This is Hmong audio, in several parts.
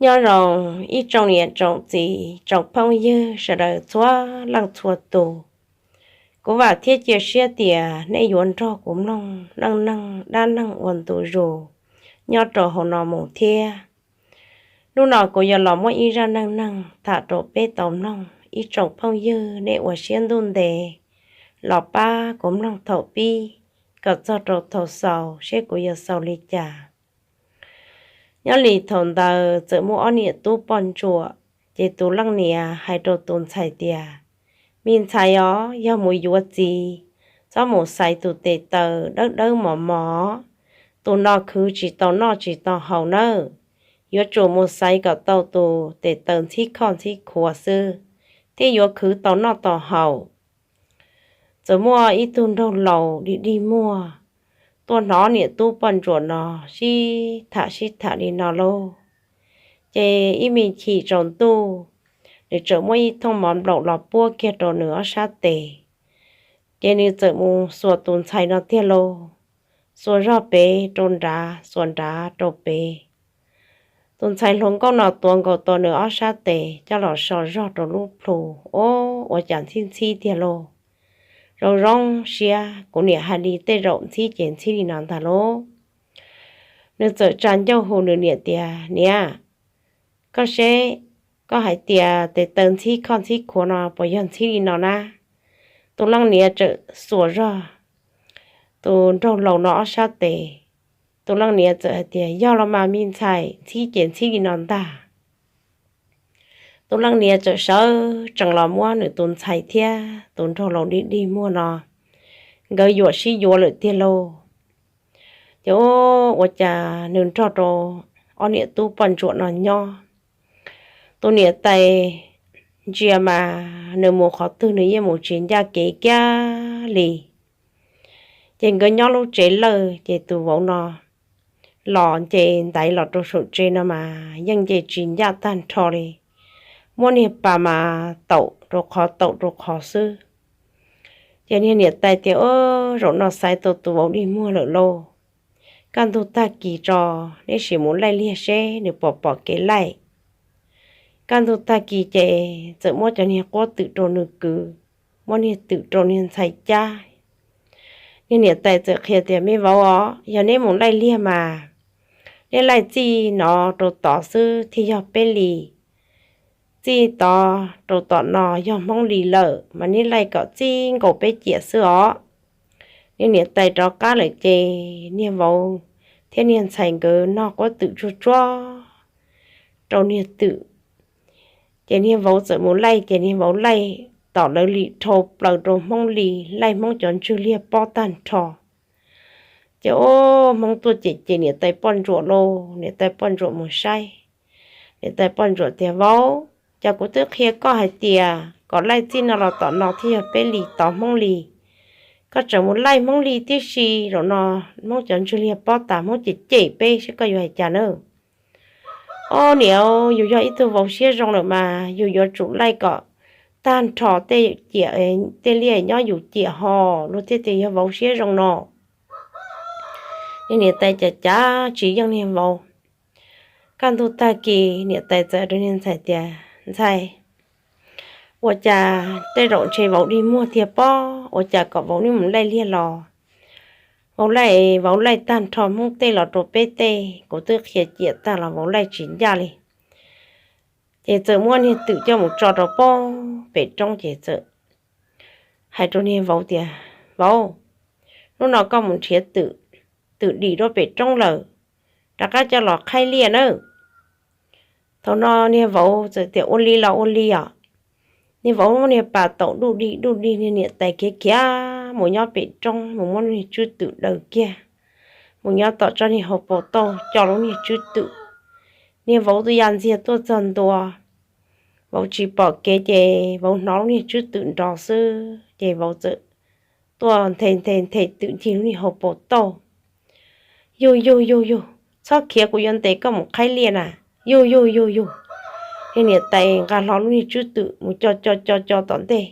Nyob zoo ib tsoom niam tsoom txiv tsoom phooj ywg sawv daws txhua leej txhua tus. Kuv vam thiab cia siab tias nej yuav nrog kuv mloog neej neeg dab neeg uas ntu zus nyob rau hauv no mus thiab. Hnub no kuv yuav los muab ib zaj neej neeg tham rau peb tau mloog ib tsoom phooj ywg nej ua siab ntuj ntev los pab kuv mloog thaum pib kom txog rau thaum xaus seb kuv yuav xaus li cas. Nyob li thaum ntawd txawm muaj ob niam tub poj ntsuam, ces tus leej niam hais rau tus ntxhais tias, me ntxhais os, yog mus yuav txiv, txhob mus xaiv tus tes taw dawb dawb mos mos, tus no khwv tsis tau noj tsis tau haus nawb. Yuav tsum mus xaiv kom tau tus tes taw ntxhib khoj ntxhib khuav xwb, thiaj yuav khwv tau noj tau haus. Txawm muaj ib tug nraug laus dig dig muag tuaj hnov niam tub poj ntsuam no sib tham sib tham li no lauj, ces ib me chim tsaus ntuj, nws txawm muab ib thooj mov nplaum los puab kiag rau nws ob sab tes, ces nws txawm mus xuas tus ntxhais no tiag lauj. Xuas zog pem rau nrad, xuas nrad rau pem. Tus ntxhais hluas nkauj no tuav nkaus tau nws ob sab tes coj los so zog rau lub plhu, o, ua cas ntxhib ntxhib tiag lauj. Zoo zoo siab, kuv niam hais li tej zaum ntxhib ces ntxhib li no ntag lauj. Nws txawm tsa ncauj hu nws niam tias, niam, koj seb, koj hais tias tes taw ntxhib khoj ntxhib khuav no puas yog ntxhib li no na? Tus leej niam txawm xuas zog tus nraug laus no ob sab tes. Tus leej niam txawm hais tias, yog los mas me ntxhais, ntxhib ces ntxhib li no ntag. Tus leej niam txawm sawv tsees los muab nws tus ntxhais thiab tus nraug laus dig dig muag no, nkawd yuam sib yuav lawm tiag lauj. Ces ua cas nws nrog rau ob niam tub poj ntsuam no nyob. Tus niam tais ntsia mas nws mus qhov twg nws yeej mus tsis ncaj kev kiag li. Ces nkawd nyob lub tsev lawj, ces tus vauv no los nce ntaiv los rau saum tsev no mas yeej nce tsis ncaj tag nrho li. Muab niag pas mas taum rau qhov taum rau qhov xwb. Ces niag niam tais tias, zaum no xaiv tau tus vauv dig muag lawm lauj. Kaj ntug tag kis tso, neb sim mus laij liag seb nws puas pom kev laij. Kaj ntug tag kis ces txawm muab cov niag quab twm rau nws kwv, muab niag twm rau niag ntxhais cab. Niag niam tais txawm qhia tias, me vauv os, yog neb mus laij liag mas neb laij txij no rau tod xwb thiaj yog peb li. Txij tod rau tom no yog hmoob li lawm, mas neb laij kom txij nkaus peb ciam xwb os. Niag niam tais rov qab lawm ces niag vauv thiab niag ntxhais nkawd noj quab twm tsuag tsuag rau niag twm. Ces niag vauv txawm mus laij, ces niag vauv laij tom lawv li dhau plaws rau hmoob li, laij hmoob cov ntswg liag pob tag nrho. Ces o, hmoob tuaj cem cem niam tais poj ntsuam lauj. Niam tais poj ntsuam mus saib, niam tais poj ntsuam tias, vauv, cas kuv twb qhia koj hais tias kom laij txij no los tom no thiaj yog peb li, tod hmoob li. Koj tseem mus laij hmoob li tib si, zaum no hmoob cov ntswg liag pob tas, hmoob cem cem peb seb koj yuav hais cas na. O niam, yus yog ib tug vauv siab zoo lawm mas yus yuav tsum laij kom tag nrho tej ciam, tej liaj nyob yus ciam ho luag thiaj tias yog vauv siab zoo no. Niag niam tais cav cav tsis yeej niag vauv. Kaj ntug tag kis niam tais txawm rau niag ntxhais tias, ntxhais, ua cas tej zaum ntshe vauv dig muag tiag pob, ua cas kom vauv neb mus laij liag los? Vauv laij, vauv laij tag nrho hmoob tej los rau peb tej, kuv twb qhia ciam tag los vauv laij tsis ncaj li. Ces txawm muab niag twm coj mus tso rau pem roob ces txawm hais rau niag vauv tias, vauv, hnub no koj mus nrhiav twm, twm dim rau pem roob lawm, rov qab coj los qhaib liaj nawb. Thaum no niag vauv txawm tias, ua li los ua li os. Niag vauv muab niag pas taum duj dig duj dig, niag niam tais khiav khiav mus nyob pem roob mus muab niag tswb twm daws kiag, mus nyob tom tsob niag hauv paus tauj co lub niag tswb twm. Niag vauv twb ya ntxiag tuaj txog ntua, vauv tsis pom kev ces vauv hnov lub niag tswb twm nrov xwb ces vauv txawm tuaj nthe nthe nthe twm ncig lub niag hauv paus tauj. Yug yug yug yug, txhob khiav, kuv yuav ntes koj mus qhaib liaj na. Yug yug yug yug. Niag niam tais nqa hlo lub niag tswb twm mus co co co co tom ntej,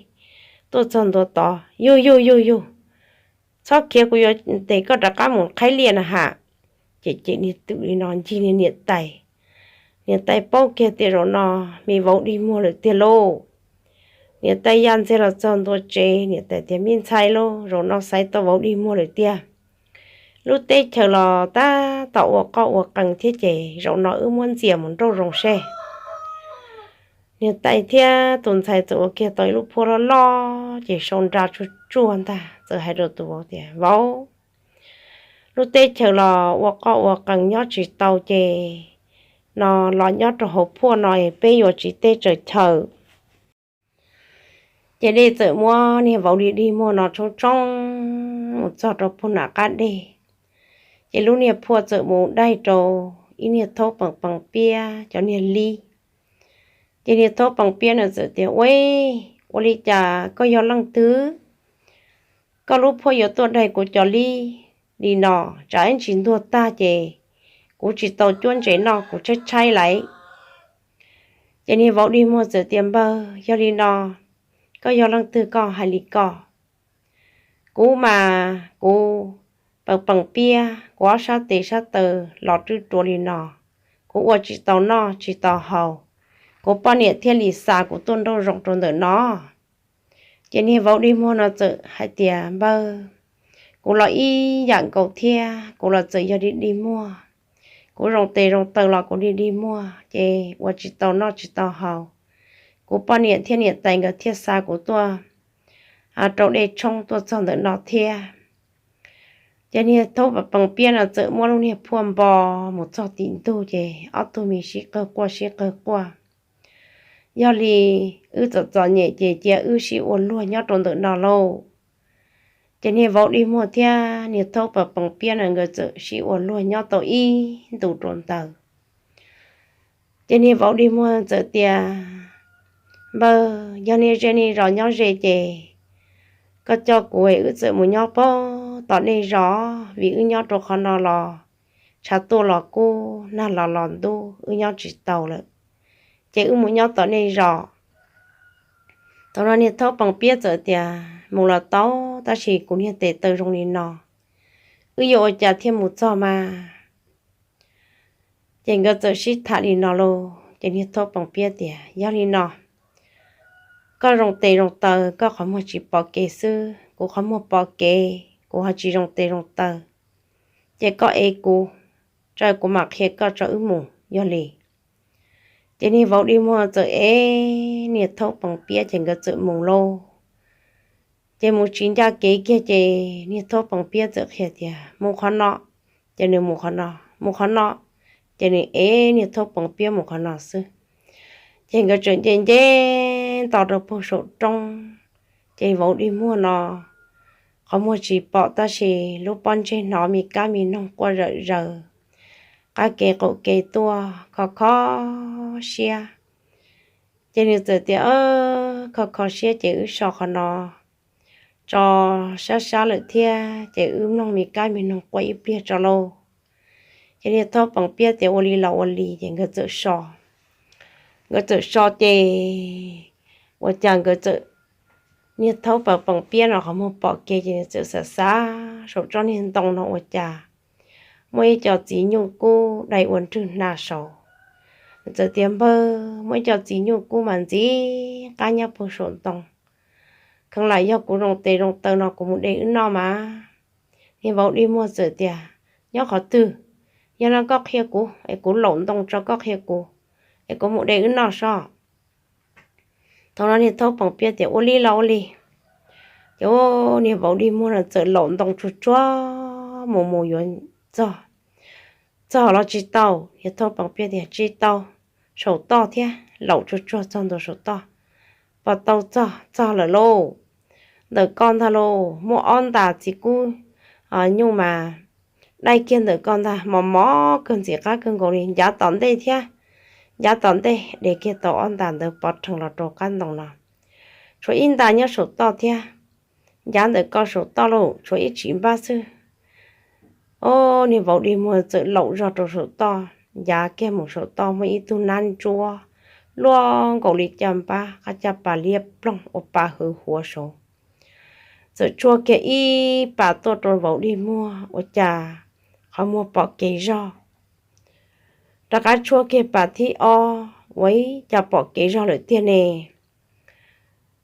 tuaj txog ntua tod. Yug yug yug yug, txhob khiav, kuv yuav ntes koj rov qab mus qhaib liaj na ha. Ces cem niag twm li no ncig niag niam tais. Niam tais paub kiag tias zaum no me vauv dig muag lawm tiag lauj. Niam tais ya ntxiag los txog ntua tsev, niam tais tias, Me ntxhais lauj, zaum no xaiv tau vauv dig muag lawm tiag. Lub teb chaws los tab tom ua qoj ua qees thiab ces zaum no wb muab ntxias mus nrauj zoov seb. Niam tais thiab tus ntxhais txawm ua kiag tau ib lub phuaj loj loj ces sau nra tsuag tsuag ntag, txawm hais rau tus vauv tias, Vauv, lub teb chaws los ua qoj ua qees nyob tsis tau ces no los nyob rau hauv phuaj no es peb yuav tsis teb tsaws chaw. Ces dej txawm muab niag vauv dig dig muag no tshoob tshoob mus txog rau puag nram qab deg. Ces lub niag phuaj txawm mus daig rau ib niag thaub pees pees piab cov niag lib. Ces niag thaub pees piab no txawm tias, Ua, ua li cas koj yog leej twg? Koj lub phuaj yuav tuaj daig kuv cov lib li no, tsam ib ntsis ntuag tag ces kuv tsis tau cuab ntses noj kuv tshaib tshaib lawm. Ces niag vauv dig muag txawm tias, Npawg, yog li no, koj yog leej twg koj hais li ko? Kuv mas kuv pees pees piab, kuv ob sab tes sab taw los rwb rua li no, kuv ua tsis tau noj tsis tau haus, kuv poj niam thiaj li xa kuv tuaj nrauj zoov rau ntawm no. Ces niag vauv dig muag no txawm hais tias, Npawg, kuv los ib yam nkaus thiab, kuv los txawm yog dig dig muag. Kuv zoo tes zoo taw los kuv dig dig muag ces ua tsis tau noj tsis tau haus, kuv poj niam thiab niam tais nkawd thiaj xa kuv tuaj rau dej tshoob tuaj txog ntawm no thiab. Ces niag thaub pees pees piab no txawm muab lub niag phuaj npo mus txog tim ntug ces ob tug me sib qawg quaj sib qawg quaj. Yog li wb txom txom nyem ces cia wb sib ua luag nyob rau ntawm no lauj. Ces niag vauv dig muag thiab niag thaub pees pees piab no nkawd txawm sib ua luag nyob tau ib ntus rau ntawd. Ces niag vauv dig muag txawm tias, Npawg, yog niaj ze niaj zos nyob ze ces koj coj kuv es wb txawm mus nyob puag tom nej zos, vim wb nyob rau qhov no los tshav tuaj los kub, nag los los ntub, wb nyob tsis tau lawm, ces wb mus nyob tom nej zos. Thaum no niag thaub pees piab txawm tias, Mus los tau, tab sis kuv niag tes taw zoo li no, wb yuav ua cas thiaj mus txog mas? Ces nkawd txawm sib tham li no lauj, ces niag thaub pees piab tias, Yog li no, koj zoo tes zoo taw koj qhov muag tsis pom kev xwb, kuv qhov muag pom kev kuv ho tsis zoo tes zoo taw, ces koj ev kuv, tso kuv mam qhia koj tso wb mus, yog li. Ces niag vauv dig muag txawm ev niag thaub pees piab ces nkawd txawm mus lauj. Ces mus tsis ncaj kev kiag ces niag thaub pees piab txawm qhia tias, Mus qhov no, ces nws mus qhov no, mus qhov no, ces nws ev niag thaub pees piab mus qhov no xwb. Ces nkawd tseem nce nce nto rau puag saum roob, ces vauv dig muag no qhov muag tsis pom tab sis lub pob ntseg hnov me kab me noog quaj zawm zaws qab kev qaum kev tuaj kho kho siab. Ces nws txawm tias, Kho kho siab ces wb so qhov no tso, sab sab lawm thiab ces wb mloog me kab me noog quaj ib pliag tso lauj. Ces niag thaub pees piab tias, Ua li los ua li, ces nkawd txawm so. Nkawd txawm so ces ua cas nkawd txawm, niag thaub pees pees piab no qhov muag pom kev ces nws txawm xav xav saum tsob niag ntoo no ua cas muaj ib co txiv nyuj kub dai ua nrwg hnav saud. Nws txawm tias, Npawg, muaj ib co txiv nyuj kub mas ntxim qab nyob puag saum ntoo, kheev lam yog kuv zoo tes zoo taw no kuv mus de wb noj mas. Niag vauv dig muag txawm tias, Nyob qhov twg? Yog no koj qhia kuv es kuv laum ntoo tso koj qhia kuv, es kuv mus de wb noj so. Thaum no niag thaub pees piab tias, Ua li los ua li. Ces niag vauv dig muag no txawm laum ntoo tsuag tsuag mus mus yuav txog. Txog los tsis tau, niag thaub pees piab tias, Tsis tau, saum toj thiab. Laum tsuag tsuag txog ntua saum toj, pom tau txog, txog lawm lauj. Ntawm ko ntag lauj, muaj ob ntas txiv kub nyuj mas dai kiag ntawm ko ntag, mos mos kawg ntxim qab kawg nkaus li, ncav tom ntej thiab. Ncav tom ntej de kiag tau ob ntas ntawd pov rhees los rau qab ntoo no. Tshuav ib ntas nyob saum toj thiab, ncav ntawm ko saum toj lauj, tshuav ib tsim npab xwb. Ob niag vauv dig muag txawm laum zog rau saum toj, ncav kiag mus saum toj muaj ib tug nab ntsuab luaj nkaus li caj npab, qab caj pas liab ploog ua pa hwv huav saud. Txawm tsuag kiag ib pas tuaj rau vauv dig muag ua cas qhov muag pom kev zog. rov qab tshuab kiag pas thib ob, ua cas pom kev zog lawm tiag ne.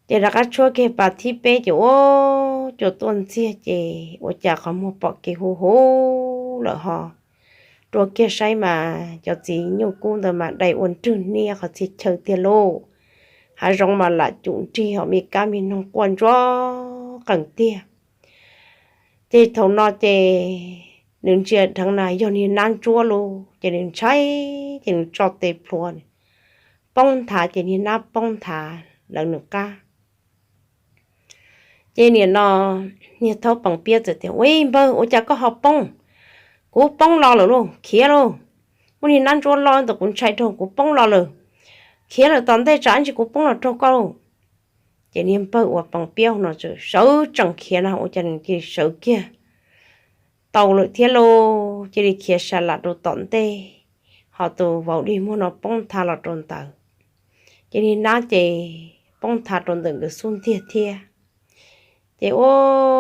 Ces rov qab tshuab kiag pas thib peb ces ua cas tuaj ntxiag ces ua cas qhov muag pom kev huv huv lawm ho. Rua kiag saib mas cov txiv nyuj kub ntawd mas dai ua nrwg niab qhov txhia chaw tiag lauj. Hav zoov mas lam cum nrig ho me kab me noog quaj ntsuab qees tiag. Ces thaum no ces nws ntsia dheev na yog niag nab ntsuab lauj, ces nws ntshai, ces nws tso tes plhuav poob nthav ces niag nab poob nthav lawv nws qab. Ces niam no niag thaub pees piab txawm tias, Ua npawg, ua cas koj ho poob? Kuv poob los lawm lauj, khiav lauj. Muaj niag nab ntsuab loj ntawm kuv ntshai rau kuv poob los lawm. Khiav lawm tom ntej tsam ntsis kuv poob los raug koj lauj. Ces niag npawg uas pees piab no txawm sawv tsees khiav na, ua cas nws cia li sawv kiag tau lawm thiab lauj, cia li khiav sa lam rau tom ntej, ho tus vauv dig muag no poob nthav los rau ntawd. Ces niag nab ces poob nthav rau ntawm nkawd xub ntiag thiab. Ces ua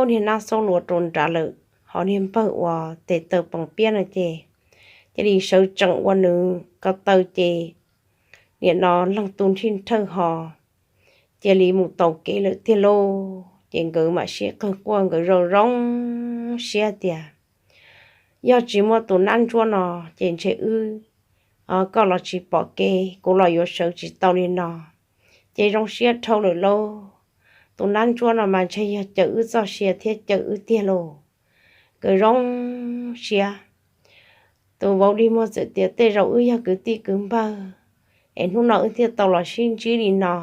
niag nab xaub luas rau nrad lawm, ho niag npawg uas tes taw pees piab no ces cia li sawv tsees ua nws ko taw ces niam no leeg tu nrhij nrhawj ho cia li mus taus kev lawm tiag lauj. Ces nkawd mam sib qawg quaj nkawd zoo zoo siab tias, Yog tsis muaj tus nab ntsuab no ces ntshe wb, koj los tsis pom kev, kuv los yuav sawv tsis tau li no. Ces zoo siab dhau lawm lauj. Tus nab ntsuab no mas ntshe yog cawm wb txoj sia thiab cawm wb tiag lauj. Nkawd zoo siab. Tus vauv dig muag txawm tias, Tej zaum wb yog kwv tij kwv npawg es hnub no wb thiaj tau los sib ntsib li no.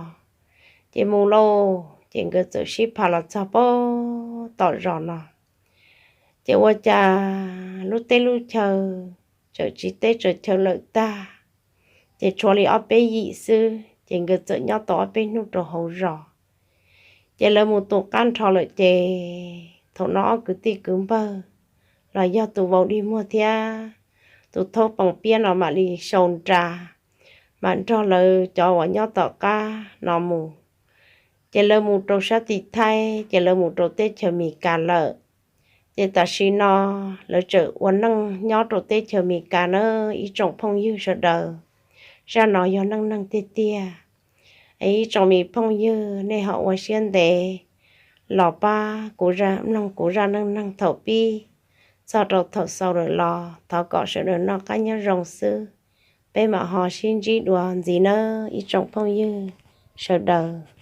Ces mus lauj, ces nkawd txawm sib pha los txog pab tom zos no. Ces ua cas lub teb lub chaw txawm tsis teb tsaws chaw lawm tag, ces tshuav li ob peb yim xwb, ces nkawd txawm nyob tau ob peb hnub rau hauv zos. Ces lawv mus tu qab nrho lawm ces thaum no ob kwv tij kwv npawg los yog tus vauv dig muag thiab tus thaub pees piab no mam li sau nra, mam nrog lawv cov uas nyob tom qab no mus. Ces lawv mus rau sab tim Thaib, ces lawv mus rau teb chaws Amelikas lawm. Ces tam sim no lawv tseem ua neej nyob rau teb chaws Amelikas na ib tsoom phooj ywg sawv daws. Zaj no yog neej neeg tiag tiag. Ib tsoom me phooj ywg nej ho ua siab ntev los pab kuv mloog kuv zaj neej neeg thaum pib txog rau thaum xaus lawm los thov kom sawv daws noj qab nyob zoo xwb. Peb mam ho sib ntsib dua ntxiv nawb ib tsoom phooj ywg sawv daws.